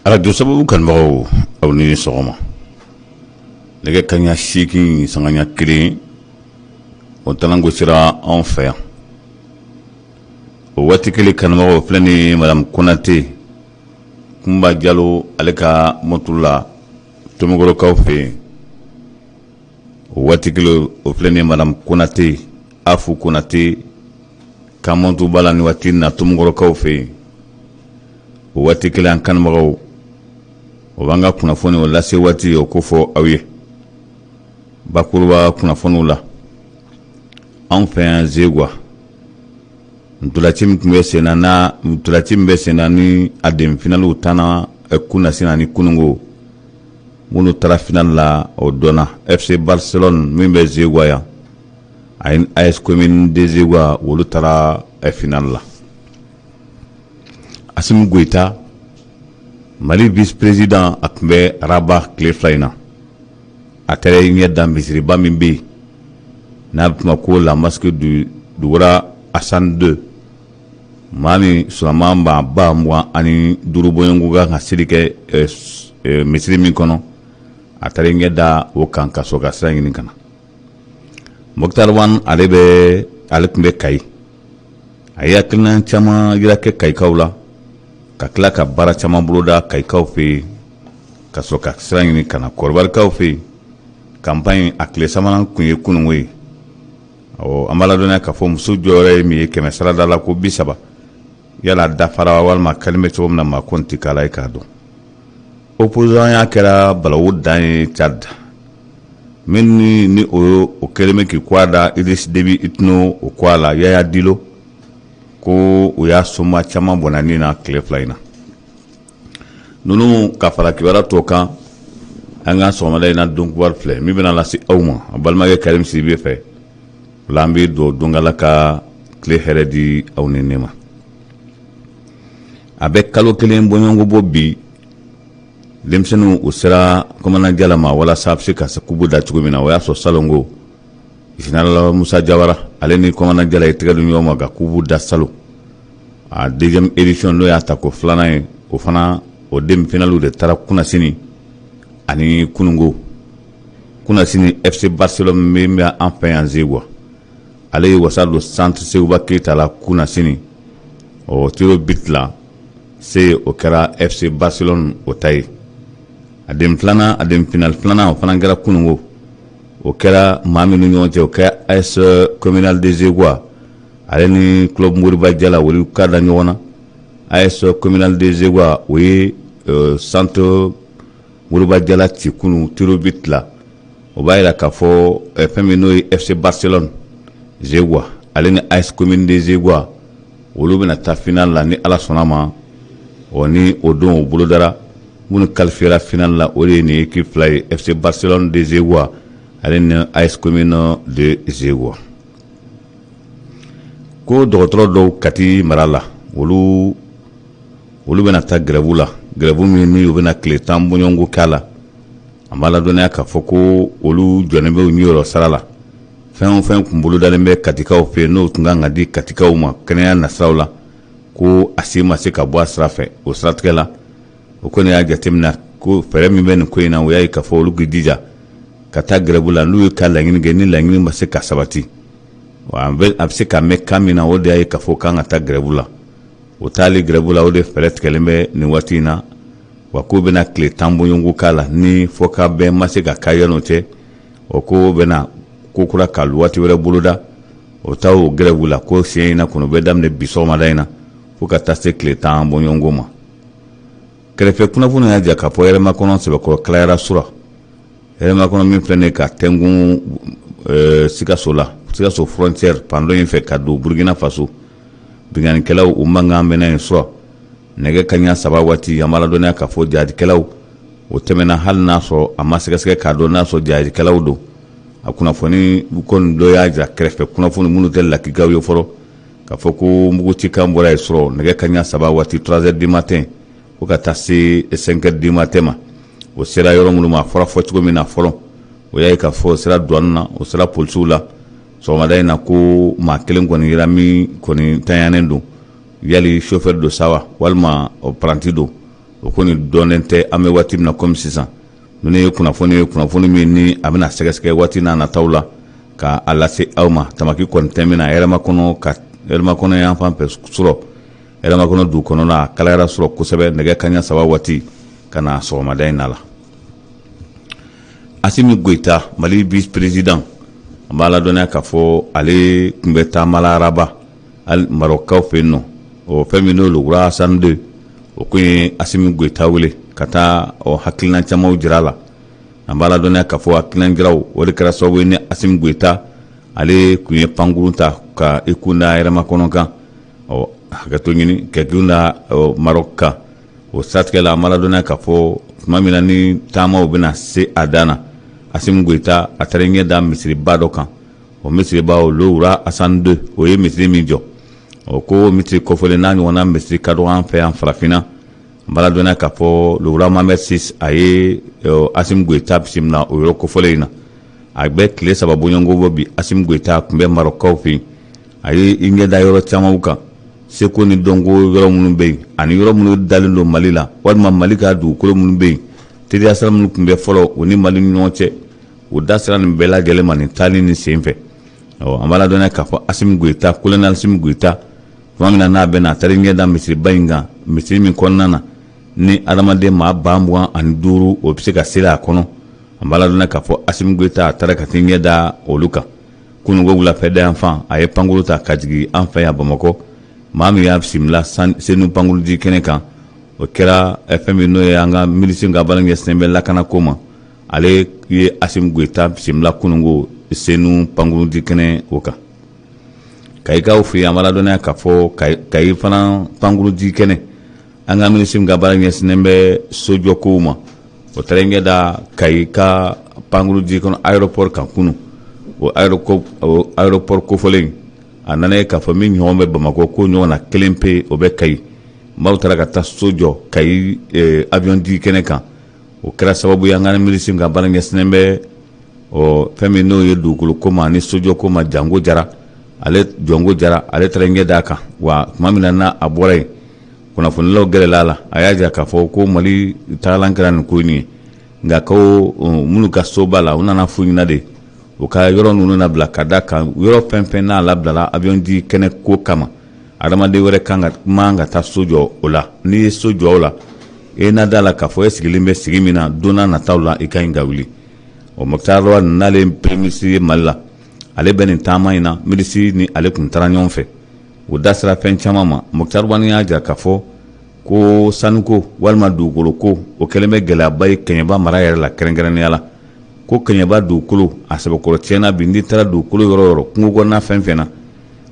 Arajo sababu kanubagaw, aw ni sɔgɔma. Nɛgɛ kaɲa 8 sanga 1, o talanko sera anw fɛ yan. O waati kelen, kanubagaw, filɛ ni madame Konate Kunba Jalo, ale ka moto la Tomikɔrɔkaw fɛ yen. O waati kelen, o filɛ ni madame Konate Afu Konate ka motoba la ni waati na Tomikɔrɔkaw fɛ yen. O waati kelen, an kanubagaw, o b'an ka kunnafoni o lase waati o ko fɔ aw ye bakuruba kunnafoniw la. Anw fɛ yan Zegwa, ntolaci min tun bɛ sen na, ntolaci min bɛ sen na ni a demi-finalew tanna kunasini ani kunungo, minnu taara finale la, o dɔnna. FC Barcelone min bɛ Zegwa yan ani AS Commune de Zegwa, olu taara finale la. Asimi Goyita, Mali vice président, a tun bɛ Rabat tile 2 in na. A taara i ɲɛ da misiriba min bɛ yen n'a bɛ kuma ko la mosquée du roi Hassan II, maa min silamɛ maa 25 000 bɔɲɔgɔnko kan ka seli kɛ misiri min kɔnɔ, a taara i ɲɛ da o kan ka sɔrɔ ka sira ɲini ka na. Moctar Ouane, ale tun bɛ Kayi. A ye hakilina caman yira kɛ Kayikaw la, ka tila ka baara caman boloda Kayikaw fɛ yen, ka sɔrɔ ka sira ɲini ka na Kɔrɔbarikaw fɛ yen. Campagne a tile sabanan tun ye kununko ye. Ɔ, an b'a ladɔnniya k'a fɔ muso jɔyɔrɔ ye min ye 100 sarada la, ko 30, yala dafara walima kali bɛ cogo min na, maa ko tɛ k'a la, i k'a dɔn. Opposant ya kɛra balawu dan ye Tchad. Min ni o kɛlen bɛ k'i kɔ da Idriss Déby Itno, o kɔ a la Yaya Dillo, ko o y'a soma caman bɔnna ni na tile 2 in na. Ninnu ka fara kibaruya tɔw kan, an ka sɔgɔmada in na don kibaru filɛ min bɛna lase aw ma a balimakɛ Karim Sidibe fɛ. O la, an bɛ dugawu don k'Ala ka tile hɛrɛ di aw ni ne ma. A bɛ kalo 1 bɔɲɔgɔnko bɔ bi, denmisɛnninw u sera commandant Jala ma walasa a bɛ se ka kubu da cogo min na. O y'a sɔrɔ salon ko général Musa Jawara, ale ni commandant Jala ye tɛgɛ di ɲɔgɔn ma ka kubu da salon. A deuxième édition, n'o y'a ta ko filanan ye, o fana o demi-finalew de taara kunasini ani kunungo. Kunasini, FC Barcelone min bɛ an fɛ yan Zegwa, ale ye wasa don Centre Seguba Keyita la kunasini. O tir au but la se, o kɛra FC Barcelone o ta ye. A demi filanan, a demi-finale filanan, o fana kɛra kunungo. O kɛra maa minnu ɲɔgɔn cɛ, o kɛra AS Communal de Zegwa, ale ni Club Moriba Jala, olu ka da ɲɔgɔn na. AS Communal de Zegwa, o ye Centre Moriba Jala ci kunu tir au but la. O b'a jira k'a fɔ fɛn min n'o ye FC Barcelone Zegwa, ale ni AS Commune de Zegwa, olu bɛna taa finale la ni Ala sɔnna ma. O ni o don o bolodara, minnu qualifiera finale la, o de ye nin équipe fila ye: FC Barcelone de Zegwa, ale ni AS Commune de Zegwa. Ko dɔgɔtɔrɔ dɔw Kati mara la, olu bɛna taa grève la, grève min ni u bɛna tile 10 bɔɲɔgɔnko k'a la. An b'a ladɔnniya k'a fɔ ko olu jɔnnen bɛ u niyɔrɔ sara la. Fɛn o fɛn kun bolodalen bɛ Katikaw fɛ yen, n'o tun kan ka di Katikaw ma kɛnɛya nasiraw la, ko a sen ma se ka bɔ a sira fɛ. O siratigɛ la, o kɔni y'a jateminɛ ko fɛɛrɛ min bɛ nin ko in na, o y'a ye k'a fɔ olu k'i jija ka taa grève la. N'u ye ka laɲini kɛ, ni laɲini ma se ka sabati, a bɛ se ka mɛn kan min na, o de y'a ye k'a fɔ k'an ka taa grève la. O taali grève la, o de fɛɛrɛ tigɛlen bɛ nin waati in na wa. K'o bɛna tile 10 bɔɲɔgɔnko k'a la. Ni fɔ ka bɛn ma se ka k'a yan'o cɛ, o ko bɛna ko kura ka waati wɛrɛ boloda. O taa o grève la, ko siɲɛ in na kɔnɔ bɛ daminɛ bi sɔgɔmada in na fo ka taa se tile 10 bɔɲɔgɔnko ma. Kɛrɛfɛ kunnafoni y'a jira k'a fɔ Hɛrɛmakɔnɔ sɛbɛkɔrɔ kalayara sura. Hɛrɛmakɔnɔ min filɛ nin ka tɛnkun Sikaso la, Sikaso frontière fan dɔ in fɛ ka don Burukina Faso, binkannikɛlaw u mankan mɛnna yen sura nɛgɛ kaɲa 3 waati. An b'a ladɔnniya k'a fɔ jihadikɛlaw o tɛmɛna, hali n'a sɔrɔ a ma sɛgɛsɛgɛ k'a dɔn n'a sɔrɔ jihadikɛlaw don. A kunnafoni kɔni dɔ y'a jira, kɛrɛfɛ kunnafoni minnu tɛ lakikaw ye fɔlɔ, k'a fɔ ko mugucikan bɔra yen sɔrɔ nɛgɛ kaɲa 3 waati, 3 heures du matin, fo ka taa se 5 heures du matin ma. O sera yɔrɔ minnu ma, a fɔra fɔ cogo min na fɔlɔ, o y'a ye k'a fɔ o sera douane na, o sera polisiw la sɔgɔmada in na, ko maa kelen kɔni yera min kɔni tanyanen don, yali chauffeur don sa wa, walima apprenti don. O kɔni dɔnnen tɛ an bɛ waati min na komi sisan. Ninnu ye kunnafoni ye, kunnafoni min ni a bɛna sɛgɛsɛgɛ waati n'a nataw la ka a lase aw ma. Tamaki kɔni tɛ min na Hɛrɛmakɔnɔ ka Hɛrɛmakɔnɔ yan fan fɛ surɔ, Hɛrɛmakɔnɔ dugu kɔnɔna a kalayara surɔ kosɛbɛ nɛgɛ kanɲɛ 3 waati ka na sɔgɔmada in na la. Asimi Goyita, Mali vice président, an b'a ladɔnniya k'a fɔ ale tun bɛ taama la araba Marɔkukaw fɛ yen nɔ. O fɛn min n'o le roi Hassan II, o kun ye Asimi Goyita wele ka taa o hakilina camanw jira a la. An b'a ladɔnniya k'a fɔ hakilina jiraw o de kɛra sababu ye ni Asimi Goyita ale kun ye pankurun ta ka i kun da Hɛrɛmakɔnɔ kan, ɔ hakɛto ɲini ka kun da Marɔku kan. O siratigɛ la, an b'a ladɔnniya k'a fɔ tuma min na ni taamaw bɛna se a dan na, Asimi Goyita a taara ɲɛ da misiriba dɔ kan. O misiriba, le roi Hassan II, o ye misiri min jɔ, o ko misiri kɔfɔlen n'a ɲɔgɔnna misiri ka dɔgɔ an fɛ yan farafinna. An b'a ladɔnniya k'a fɔ le roi Mohamed VI, a ye Asimi Goyita bisimila o yɔrɔ kofɔlen in na. A bɛ tile 3 bɔɲɔgɔnko bɔ bi, Asimi Goyita tun bɛ Marɔkukaw fɛ yen. A ye i ɲɛ da yɔrɔ camanw kan, seko ni dɔnko yɔrɔ minnu bɛ yen ani yɔrɔ minnu dalen don Mali la, walima Mali ka dugukolo minnu bɛ yen, teriya sira minnu tun bɛ fɔlɔ o ni Mali ni ɲɔgɔn cɛ. O da sera nin bɛɛ lajɛlen ma nin taali nin sen fɛ. An b'a ladɔnniya k'a fɔ Asimi Goyita, colonel Asimi Goyita, tuma min na n'a bɛ na, a taara ɲɛ da misiriba in kan, misiri min kɔnɔna na ni adamaden maa 25,000 o bɛ se ka seli a kɔnɔ. An b'a ladɔnniya k'a fɔ Asimi Goyita a taara ka t'i ɲɛ da olu kan. Kununko wulafɛ da yanfan, a ye pankuru ta ka jigin an fɛ yan Bamakɔ. Maa min y'a bisimila Senu pankurunjigin kɛnɛ kan, o kɛra fɛn min n'o ye an ka minisiri ka baara ɲɛsinnen bɛ lakanako ma. Ale ye Asimi Goyita bisimila kununko Senu pankurunjigin kɛnɛ o kan. Kayikaw fɛ yen, an b'a ladɔnniya k'a fɔ Kayi fana pankurunjigin kɛnɛ, an ka minisiri ka baara ɲɛsinnen bɛ sojɔkow ma, o taara ɲɛ da Kayi ka pankurunjigin kɛnɛ aéroport kan kunun. O aéroport kofɔlen, a nana ye k'a fɔ min ɲɔgɔn bɛ Bamakɔ, ko ɲɔgɔn na kelen pe o bɛ Kayi. Maaw taara ka taa so jɔ Kayi avion jigin kɛnɛ kan. O kɛra sababu ye an ka minisiri ka baara ɲɛsinnen bɛ ɔ fɛn min n'o ye dugukolo ko ma ani sojɔ ko ma, Jango Jara, ale Jɔnko Jara, ale taara ɲɛ d'a kan. Wa tuma min na n'a a bɔra yen, kunnafonilaw gɛrɛla a la, a y'a jira k'a fɔ ko Mali tagalan kɛra nin ko in ye, nka ko minnu ka so b'a la, u nana f'u ɲɛna de u ka yɔrɔ ninnu labila, ka da kan yɔrɔ fɛn fɛn n'a labilala avion jigin kɛnɛ ko kama, adamaden wɛrɛ kan ka man ka taa so jɔ o la. N'i ye so jɔ o la, e na da la k'a fɔ e sigilen bɛ sigi min na, don n'a nataw la i ka ɲi ka wuli. O Moctar Ouane, n'ale ye premier ministre ye Mali la, ale bɛ nin taama in na. Minisiri ni ale tun taara ɲɔgɔn fɛ, o da sera fɛn caman ma. Moctar Ouane y'a jira k'a fɔ ko sanuko walima dugukolo ko, o kɛlen bɛ gɛlɛyaba ye Kɛɲɛba mara yɛrɛ la, kɛrɛnkɛrɛnnenya la ko Kɛɲɛba dugukolo a sɛbɛkɔrɔ tiɲɛna bi. N'i taara dugukolo yɔrɔ yɔrɔ, kungo kɔnɔna fɛn fɛn na,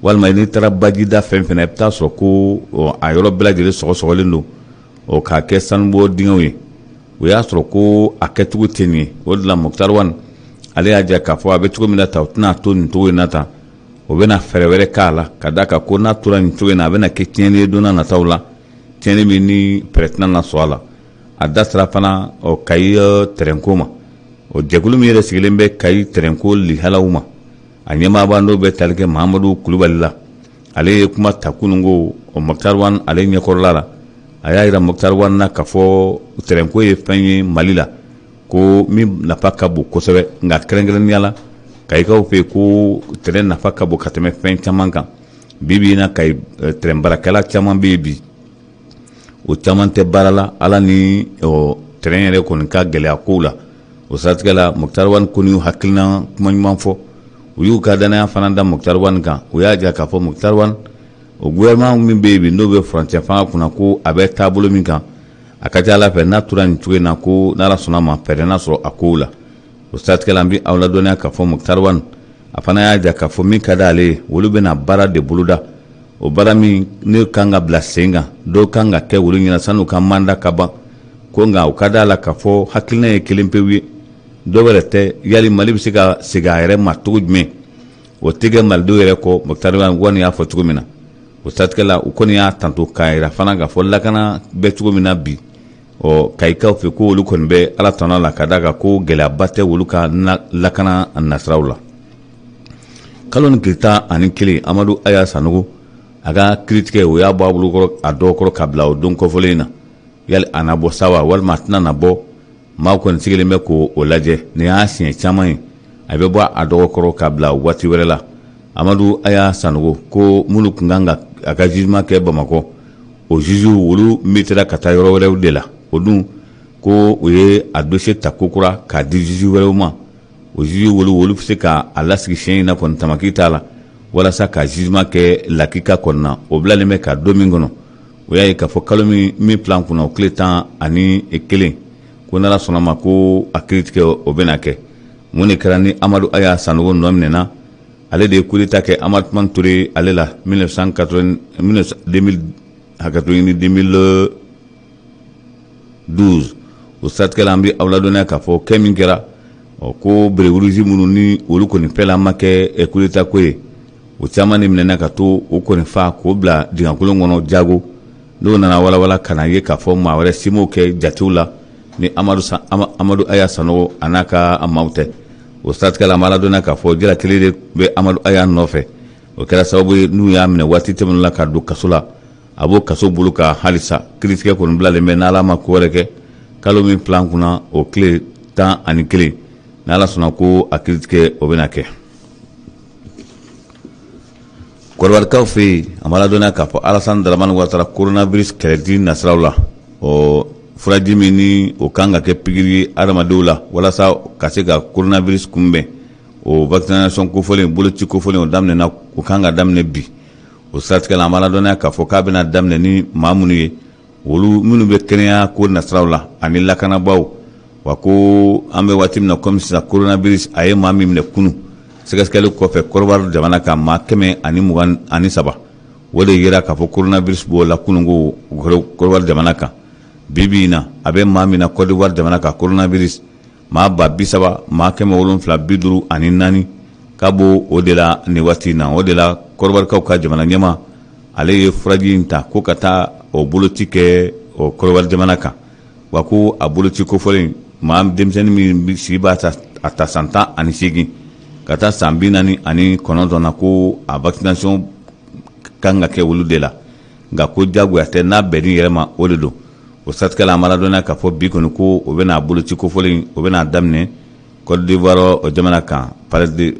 walima n'i taara bajida fɛn fɛn na, i bɛ taa sɔrɔ ko a yɔrɔ bɛɛ lajɛlen sɔgɔsɔgɔlen don o k'a kɛ sanubɔ dingɛw ye. O y'a sɔrɔ ko a kɛcogo tɛ nin ye. O de la Moctar Ouane ale y'a jira k'a fɔ a bɛ cogo min na tan, o tɛna to nin cogo in na tan, o bɛna fɛɛrɛ wɛrɛ k'a la, ka d'a kan ko n'a tora nin cogo in na, a bɛna kɛ tiɲɛni ye don n'a nataw la, tiɲɛni min ni fɛɛrɛ tɛna na sɔrɔ a la. A da sera fana ɔ Kayi tɛrɛnko ma. O jɛkulu min yɛrɛ sigilen bɛ Kayi tɛrɛnko lihalaw ma, a ɲɛmaaba n'o bɛ tali kɛ Mahamadu Kulubali la, ale ye kuma ta kununko o Moctar Ouane ale ɲɛkɔrɔla la. A y'a jira Moctar Ouane na k'a fɔ tɛrɛnko ye fɛn ye Mali la ko min nafa ka bon kosɛbɛ, nka kɛrɛnkɛrɛnnenya la Kayikaw fɛ yen, ko tɛrɛn nafa ka bon ka tɛmɛ fɛn caman kan. Bi bi in na, Kayi tɛrɛn baarakɛla caman bɛ yen bi, o caman tɛ baara la ala ni tɛrɛn yɛrɛ kɔni ka gɛlɛya kow la. O siratigɛ la, Moctar Ouane kɔni y'u hakilina kuma ɲuman fɔ, u y'u ka danaya fana da Moctar Ouane kan. U y'a jira k'a fɔ Moctar Ouane, o gouvernement min bɛ yen bi, n'o bɛ furancɛ fanga kunna, ko a bɛ taabolo min kan, a ka ca ala fɛ n'a tora nin cogo in na, ko n'ala sɔnna ma, fɛɛrɛ na sɔrɔ a kow la. O siratigɛ la, an bɛ aw ladɔnniya k'a fɔ Moctar Ouane a fana y'a jira k'a fɔ min ka di ale ye, olu bɛna baara de boloda. O baara min ne kan ka bila sen kan, dɔw kan ka kɛ olu ɲɛna san'u ka mandat ka ban ko, nka u ka da la k'a fɔ hakilina ye kelen pewu ye, dɔ wɛrɛ tɛ. Yali Mali bɛ se ka segin a yɛrɛ ma cogo jumɛn? O tɛ kɛ malidenw yɛrɛ kɔ, Moctar Ouane y'a fɔ cogo min na. O siratigɛ la, u kɔni y'a tanto k'a jira fana k'a fɔ lakana bɛ cogo min na bi, ɔ Kayikaw fɛ, ko olu kɔni bɛ Ala tanu la, ka d'a kan ko gɛlɛyaba tɛ olu ka lakana nasiraw la. Kalo ni tile 11, Amadu Aya Sanogo a ka kiiritigɛ, o y'a bɔ a bolokɔrɔ a dɔgɔkɔrɔ ka bila o don kɔfɔlen in na. Yali a na bɔ sa wa walima a tɛna na bɔ? Maaw kɔni sigilen bɛ k'o lajɛ. Nin y'a siɲɛ caman ye a bɛ bɔ a dɔgɔkɔrɔ k'a bila waati wɛrɛ la. Amadu Aya Sanogo ko minnu tun kan ka a ka jugement kɛ Bamakɔ, o juges olu mutera ka taa yɔrɔ wɛrɛw de la. O dun ko u ye a dossier ta kokura k'a di juge wɛrɛw ma. O juge olu bɛ se ka a lasigi siɲɛ in na kɔni, tamaki t'a la, walasa ka jugement kɛ lakika kɔni na. O bilalen bɛ ka don min kɔnɔ, o y'a ye k'a fɔ kalo min filɛ an kunna, o tile 11, ko n'Ala sɔnna ma ko a kiiritigɛ o bɛna kɛ. Mun de kɛra ni Amadu Aya Sanogo nɔ minɛna? Ale de ye coup d'état kɛ Amadu Tumani Ture ale la 1980, 2000, hakɛto ɲini, 2012. O siratigɛ la, an bɛ aw ladɔnniya k'a fɔ kɛ min kɛra, ɔ ko béret rouge minnu ni olu kɔni fɛla ma kɛ coup d'état ko ye, o caman de minɛna ka to o kɔni fa k'o bila dingɛkolon kɔnɔ jago. N'o nana walawala ka na ye k'a fɔ maa wɛrɛ si m'o kɛ jatew la ni Amadu Aya Sanogo a n'a ka maaw tɛ. O siratigɛ la, an b'a ladɔnniya k'a fɔ jalakili de bɛ Amadu Aya nɔfɛ. O kɛra sababu ye n'u y'a minɛ waati tɛmɛnen la ka don kaso la. A b'o kaso bolo kan halisa. Kiiritigɛ kɔni bilalen bɛ, n'Ala ma ko wɛrɛ kɛ, kalo min filɛ an kunna, o tile 11, n'Ala sɔnna ko a kiiritigɛ o bɛna kɛ. Kɔdiwarikaw fɛ yen, an b'a ladɔnniya k'a fɔ Alassane Dramane Ouattara coronavirus kɛlɛdi nasiraw la, ɔ furaji min ni o kan ka kɛ pikiri ye adamadenw la walasa ka se ka coronavirus kunbɛn, o vaccination kofɔlen, boloci kofɔlen, o daminɛna, o kan ka daminɛ bi. O siratigɛ la, an b'a ladɔnniya k'a fɔ k'a bɛna daminɛ ni maa minnu ye, olu minnu bɛ kɛnɛya ko nasiraw la ani lakanabaaw. Wa ko an bɛ waati min na komi sisan, coronavirus a ye maa min minɛ kunun, sɛgɛsɛgɛli kɔfɛ Kɔdiwari jamana kan, maa 123, o de yera k'a fɔ coronavirus b'o la kunun ko Kɔdiwari jamana kan. Bi bi in na, a bɛ maa min na Kɔdiwari jamana kan, coronavirus, maa 30 maa 754 k'a b'o o de la nin waati in na. O de la, Kɔdiwarikaw ka jamana ɲɛmaa, ale ye furaji in ta ko ka taa o boloci kɛ o Kɔdiwari jamana kan. Wa ko a boloci kofɔlen, maa denmisɛnnin min si b'a ta a ta san 18 ka taa san 49 na, ko a vaccination kan ka kɛ olu de la. Nka ko jagoya tɛ, n'a bɛnn'i yɛrɛ ma, o de don. O siratigɛ la, an b'a ladɔnniya k'a fɔ bi kɔni ko o bɛna boloci kofɔlen, o bɛna daminɛ Côte d'Ivoire o jamana kan, Palais de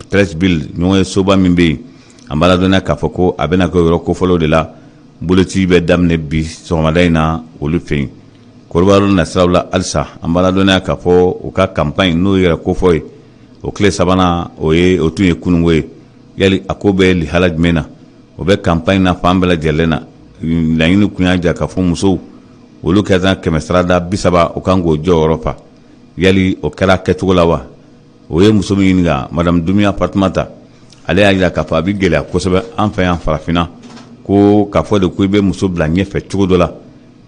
Treichville, ɲɔgɔn ye soba min bɛ yen. An b'a ladɔnniya k'a fɔ ko a bɛna kɛ yɔrɔ kofɔlenw de la. Boloci bɛ daminɛ bi sɔgɔmada in na olu fɛ yen. Kɔdiwari nasiraw la halisa, an b'a ladɔnniya k'a fɔ u ka campagne, n'o yɛrɛ kofɔ ye, o tile sabanan, o ye o tun ye kununko ye. Yali a ko bɛ lihala jumɛn na? O bɛ campagne na fan bɛɛ lajɛlen na. Laɲini kun y'a jira k'a fɔ musow, olu kɛra 30%, o kan k'o jɔyɔrɔ fa. Yali o kɛra kɛcogo la wa? O ye muso min ɲininka, madame Dumiya Fatumata, ale y'a jira k'a fɔ a bɛ gɛlɛya kosɛbɛ an fɛ yan farafinna, ko k'a fɔ de ko i bɛ muso bila ɲɛfɛ cogo dɔ la,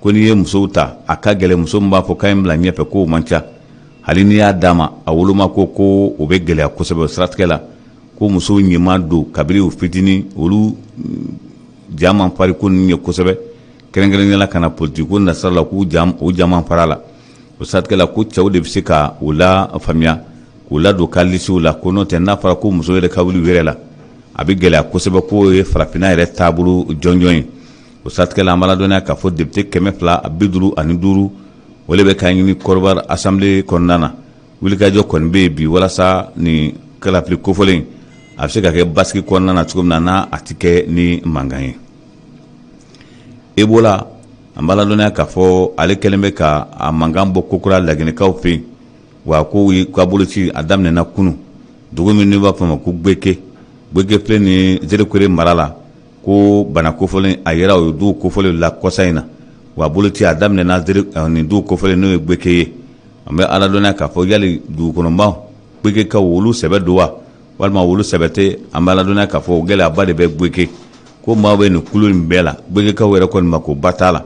ko n'i ye musow ta, a ka gɛlɛn. Muso min b'a fɔ k'a ye n bila ɲɛfɛ, k'o man ca. Hali n'i y'a d'a ma, a woloma ko o bɛ gɛlɛya kosɛbɛ. O siratigɛ la, ko musow ɲɛma don kabini u fitinin, olu ja man farin ko ninnu ye kosɛbɛ, kɛrɛnkɛrɛnnenya la ka na politiki ko nasira la, k'u ja man farin a la. O siratigɛ la, ko cɛw de bɛ se ka u la faamuya k'u ladon ka lisiw la, ko n'o tɛ, n'a fɔra ko muso yɛrɛ ka wuli u yɛrɛ la, a bɛ gɛlɛya kosɛbɛ. K'o ye farafinna yɛrɛ taabolo jɔnjɔn ye. O siratigɛ la, an b'a ladɔnniya k'a fɔ député 255, o de bɛ ka ɲini Kɔdiwari assemblée kɔnɔna na. Wulikajɔ kɔni bɛ yen bi walasa nin kalafili kofɔlen a bɛ se ka kɛ basigi kɔnɔna na cogo min na, n'a a tɛ kɛ ni mankan ye. Ebola, an b'a ladɔnniya k'a fɔ ale kɛlen bɛ ka a mankan bɔ kokura laginɛkaw fɛ yen. Wa ko ka boloci a daminɛna kunun, dugu min n'u b'a fɔ ma ko Gbeke. Gbeke filɛ nin Nzérékoré mara la, ko bana kofɔlen a yɛrɛ o ye dugu kofɔlen la kɔsa in na. Wa boloci a daminɛna nin dugu kofɔlen, n'o ye Gbeke ye. An bɛ ala dɔnniya k'a fɔ yali dugukɔnɔmaw, Gbekekaw, olu sɛbɛ don wa walima olu sɛbɛ tɛ? An bɛ ala dɔnniya k'a fɔ gɛlɛyaba de bɛ Gbeke, ko maaw bɛ nin kulu in bɛɛ la. Gbekekaw yɛrɛ kɔni ma ko ba t'a la,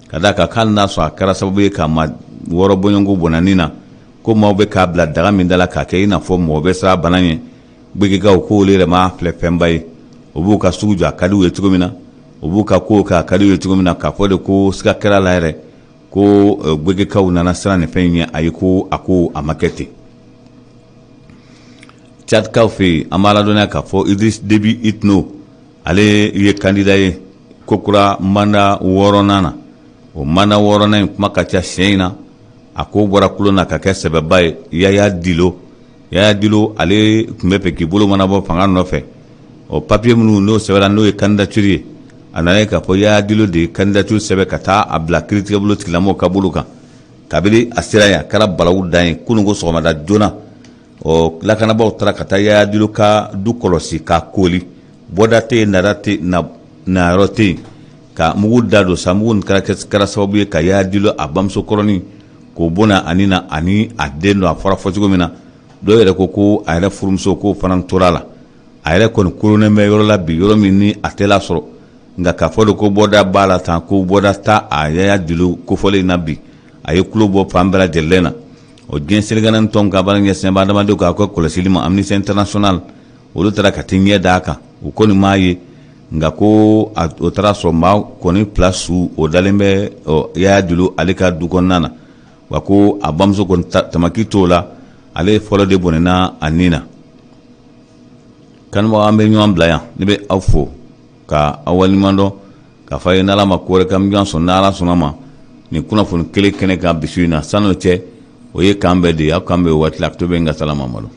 ka d'a kan k'ale n'a sɔrɔ a kɛra sababu ye ka maa 6 bɔɲɔgɔnko bɔnani na, ko maaw bɛ k'a bila daga min da la k'a kɛ i n'a fɔ mɔgɔ bɛ siran bana ɲɛ. Gbekekaw ko olu yɛrɛ m'a filɛ fɛnba ye. O b'u ka sugu jɔ, a ka di u ye cogo min na, u b'u ka kow kɛ, a ka di u ye cogo min na. K'a fɔ de ko siga kɛra la yɛrɛ ko Gbekekaw nana siran nin fɛn in ɲɛ, ayi, ko a ko a ma kɛ ten. Tchadkaw fɛ yen, an b'a ladɔnniya k'a fɔ Idriss Déby Itno, ale ye candidat ye kokura mandat wɔɔrɔnan na. O mandat wɔɔrɔnan in kuma ka ca siɲɛ in na, a ko bɔra tulon na ka kɛ sɛbɛba ye. Yaya Dilo, Yaya Dilo, ale tun bɛ fɛ k'i bolo mɔnɔbɔ fanga nɔfɛ. O papiye minnu n'o sɛbɛnna, n'o ye candidature ye, a nana ye k'a fɔ Yaya Dilo de ye candidature sɛbɛn ka taa a bila kiiritigɛbolo tigilamɔgɔw ka bolo kan. Kabini a sera yen, a kɛra balawu dan ye. Kunun ko sɔgɔmada joona, ɔ lakanabaaw taara ka taa Yaya Dilo ka du kɔlɔsi k'a kooli. Bɔda tɛ yen, nada tɛ, nayɔrɔ tɛ yen, ka mugu da don sa. Mugu kɛra sababu ye ka Yaya Dilo a bamuso kɔrɔnin k'o bɔnɛ a ni na, ani a den don. A fɔra fɔ cogo min na, dɔw yɛrɛ ko ko a yɛrɛ furumuso k'o fana tora a la. A yɛrɛ kɔni koronnen bɛ yɔrɔ la bi, yɔrɔ min ni a tɛ lasɔrɔ. Nka k'a fɔ de ko bɔda b'a la tan, ko bɔda t'a a Yaya Dilo kofɔlen in na bi, a ye kulo bɔ fan bɛɛ lajɛlen na. O diɲɛ seleke naani tɔn ka baara ɲɛsinnen bɛ adamadenw ka hakɛ kɔlɔsili ma, Amnesty International, olu taara ka t'i ɲɛ d'a kan. U kɔni m'a ye, nka ko o taara sɔrɔ maa kɔni fila su o dalen bɛ Yaya Dilo ale ka du kɔnɔna na. Wa ko a bamuso kɔni tamaki t'o la, ale fɔlɔ de bɔnɛna a ni na. Kanubaga, an bɛ ɲɔgɔn bila yan. Ne bɛ aw fo ka aw waleɲuman dɔn, k'a fɔ a ye n'Ala ma ko wɛrɛ kɛ, an bɛ ɲɔgɔn sɔrɔ n'Ala sɔnna ma nin kunnafoni kelen kɛnɛ kan bi su in na. San'o cɛ, o ye k'an bɛn de ye. Aw k'an bɛn o waati la. To bɛ n ka salamamadu.